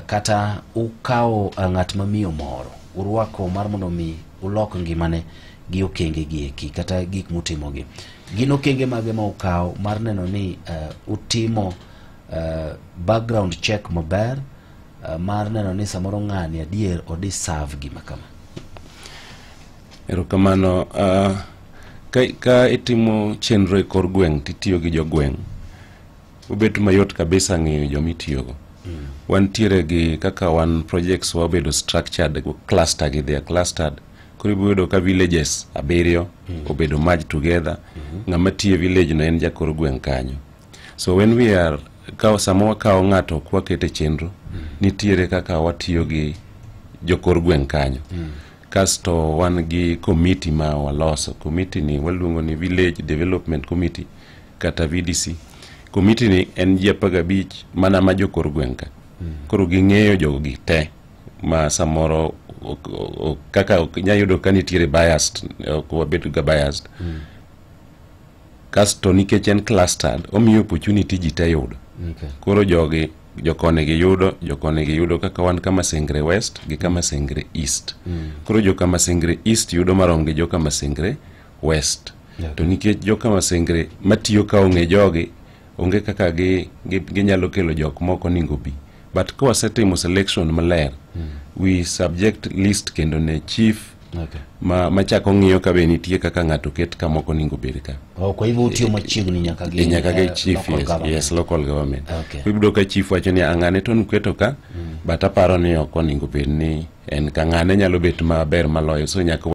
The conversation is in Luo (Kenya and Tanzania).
Kata ukawo ng'at ma miyo moro urwako mar mondo mi ulok ngimane gi okenge gi eki kata gik mutimogi, gin okenge mage ma ukawo mar neno ni utimo background check maber, mar neno ni samoro ng'ani adier odi serve gima kama? Erokamano. Ka itimo chenro e kor gweng' titiyo gi jogweng', obet mayot kabisa ng'eyo jomitiyogo. Wantiere gi kaka wan projects wabedo structured, cluster gi, they are clustered. Koro ibiro yudo ka villages abiriyo obedo merged together. Ng'ama tiyo e village no en jakor gweng' kanyo. So when we are kawo, sama wakawo ng'ato kwakete chenro, nitiere kaka watiyo gi jokor gweng' kanyo. Kasto wan gi committee ma waloso. Committee ni waluongo ni Village Development Committee kata VDC. Committee ni en ji 15 mana ma jokor gweng' ka. Koro ging'eyo jogi te ma samoro kaka ok nyal yudo ka nitiere biased, ok wabed ga biased. Kasto nikech en clustered, omiyo opportunity ji te yudo. Koro jogi jokoni gi yudo, jokoni gi yudo, kaka wan Kamasengre West gi Kamasengre East. Koro jo Kamasengre East yudo marom gi jo Kamasengre West. To nikech jo Kamasengre matiyo ka ong'e jogi, onge kaka ginyalo kelo jok moko onego bi. But ka wasetimo selection maler, we subject list kendo ne chief ma machako ng'iyo ka be nitie kaka ng'ato ket kamoko onego bed ka. Oh, kwa hivyo utiyo machiegni nyaka gi E, nyaka gi chief. Local government. Yes, local government. Okay. Ibiro ka chief wacho ni ang'ane to nuketo ka, but aparo ni ok onego bed ni en ka, ng'ane nyalo bet maber maloyo, so nyaka